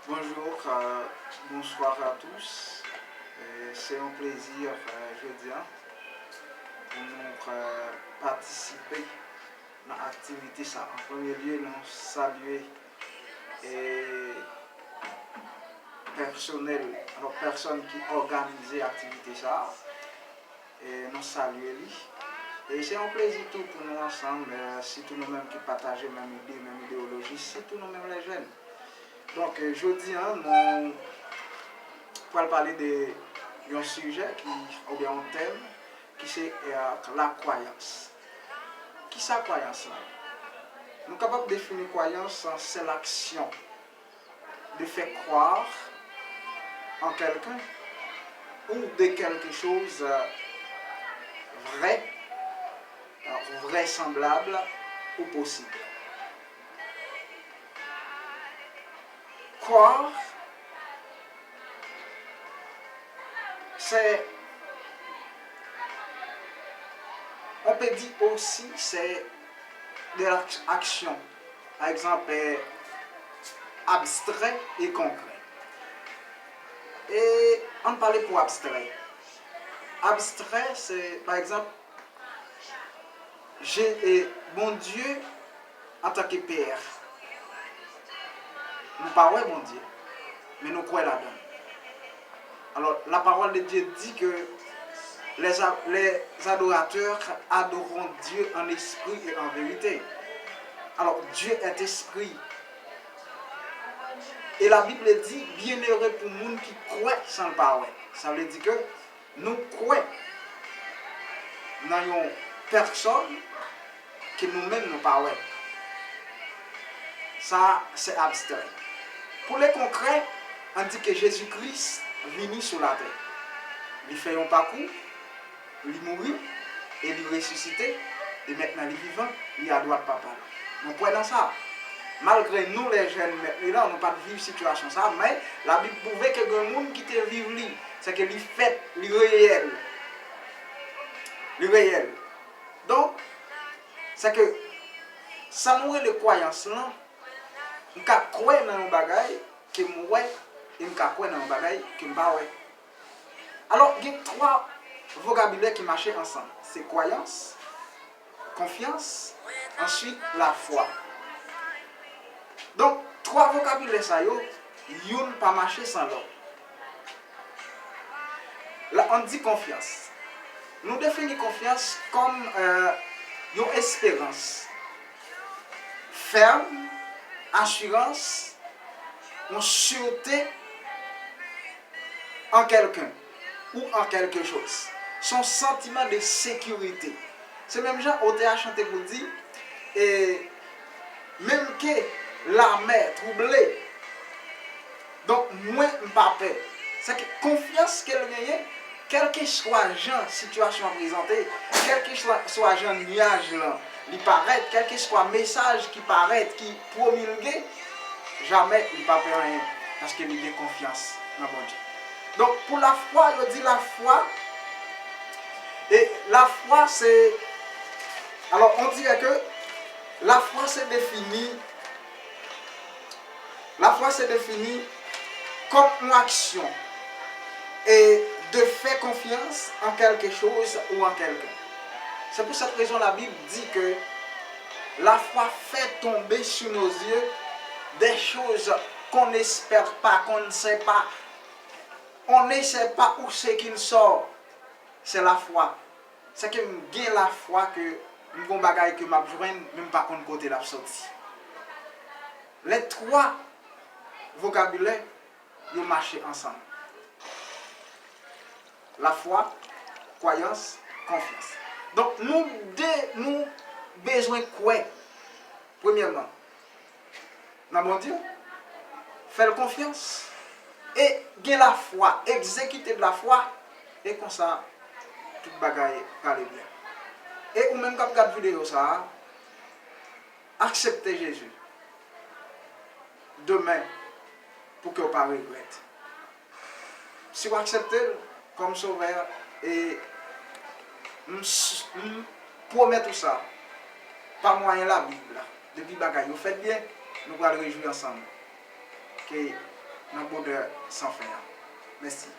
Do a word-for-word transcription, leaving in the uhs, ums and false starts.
Bonjour, euh, bonsoir à tous. Euh, c'est un plaisir, euh, jodi a, pou nou, euh, patisipe nan aktivite sa. An premye lye, nou salye, e, pèsonèl, alò, pèsòn ki òganize aktivite sa. E, nou salye li. E se yon plezi tou pou nou ansanm, e, sitou nou menm ki pataje menm ide, menm ideyoloji, sitou nou menm lè jèn. Donk, e, jodi a, nou pral pale de yon sijè ki, oubyen yon tèm, ki se, e, lakwayans. Kisa kwayans lan? Nou kapab defini kwayans, c'est l'action de faire croire en quelqu'un ou de quelque chose, euh, vrai, euh, vraisemblable ou possible. Croire, c'est, on peut dire aussi, c'est de l'action. Pa egzanp, eh, abstrè e konkrè. E ann pale pou abstrè. Abstrè, se, pa egzanp, Je, e, Bondye antanke Pè. Nou pa wè Bondye, men nou kwè ladan l. Alors, la parole de Dieu dit que les, a- les adorateurs adoreront Dieu en esprit et en vérité. Alors, Dieu est esprit. Et la Bible dit, bienheureux pou moun ki kwè san l pa wè. Sa vle di ke nou kwè nan yon pèsòn ke nou menm nou pa wè. Sa, se abstrè. Pou le konkrè, ann di ke Jezi Kris vini sou latè. Li fè yon pakou, li mouri, e li resisite, e mentnan li vivan, li adwat Papa l. Nou kwè nan sa. Malgre nou, lè jèn, mentnan, nou pa t viv sitiyasyon sa, men Labib pwouve ke gen moun ki te viv li. Se ke li fèt, li reyèl. Li reyèl. Donk, se ke sa nou rele kwayans lan, m ka kwè nan yon bagay ke m wè, e m ka kwè nan yon bagay ke m pa wè. Alò, gen twa vokabilè ki mache ansanm. Se kwayans, konfyans, answit lafwa. Donk, twa vokabilè sa yo, youn pa mache san lòt. La, ann di konfyans. Nou defini konfyans kòm, eh, yon esperans fèm, asirans, yon sirte an kèlken ou an kèlke choz. Se yon santiman de sekirite. Se menm jan otè a chante pou l di, e, menm ke lamè twouble, donk mwen m pa pè. Sèke konfyans ke l genyen, kèlkeswa jan sitiyasyon an prezante, kèlkeswa jan nyaj lan li parèt, kèlkeswa mesaj ki parèt, ki pwomilge, jamè li pa pè anyen, paske li gen konfyans nan Bondye. Donk, pou lafwa, yo di lafwa, e lafwa se, alò, on dirè ke lafwa se defini, lafwa se defini kòm yon aksyon e de fè konfyans an kèlke choz ou an kèlken. C'est pour cette raison la Bible dit que la foi fait tomber sur nos yeux des choses qu'on n'espère pas, qu'on ne sait pas. On ne sait pas où c'est qu'il sort. C'est la foi. Se ke m gen lafwa ke m gon bagay ke m ap jwenn, men m pa konn kote l ap soti. Les trois vokabilè yo mache ansanm. Lafwa, kwayans, konfyans. Donk, nou de, nou bezwen kwè, premyèman, nan Bondye, fè l konfyans, e gen lafwa, egzekite lafwa, e konsa, tout bagay prale byen. E ou menm k ap gad videyo sa a, aksepte Jezi demen pou ke w pa regrèt. Si w aksepte l kòm sovè, e m, s- m pwomèt ou sa, pa mwayen Labib la, depi bagay yo fèt byen, nou pral rejwi ansanm. Ke nan bonè san fen an. Mèsi.